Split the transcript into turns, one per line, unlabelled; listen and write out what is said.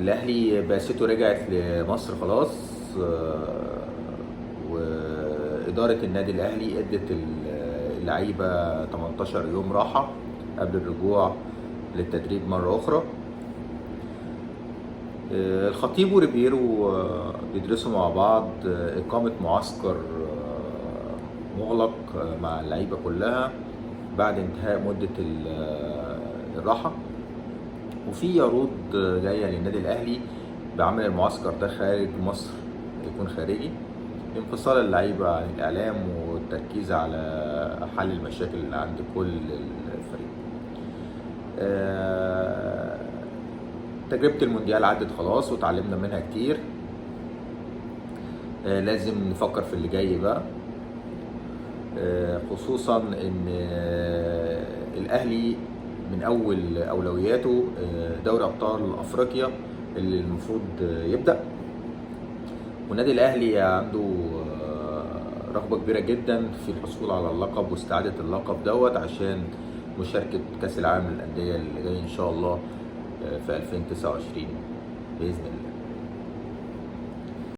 الاهلي بعثته رجعت لمصر خلاص، واداره النادي الاهلي ادت اللعيبة 18 يوم راحة قبل الرجوع للتدريب مرة اخرى. الخطيب وريبيرو بيدرسوا مع بعض اقامه معسكر مغلق مع اللعيبة كلها بعد انتهاء مده الراحة، وفي عروض جاية للنادي الاهلي بعمل المعسكر ده خارج مصر، يكون خارجي، انفصال اللعيبة عن الاعلام والتركيز على حل المشاكل اللي عند كل الفريق. تجربه المونديال عدت خلاص وتعلمنا منها كتير، لازم نفكر في اللي جاي بقى، خصوصا ان الاهلي من اول اولوياته دوري ابطال افريقيا اللي المفروض يبدا، والنادي الاهلي عنده رغبة كبيرة جدا في الحصول على اللقب واستعادة اللقب دوت عشان مشاركة كاس العالم للاندية اللي جاي ان شاء الله في 2029 باذن الله.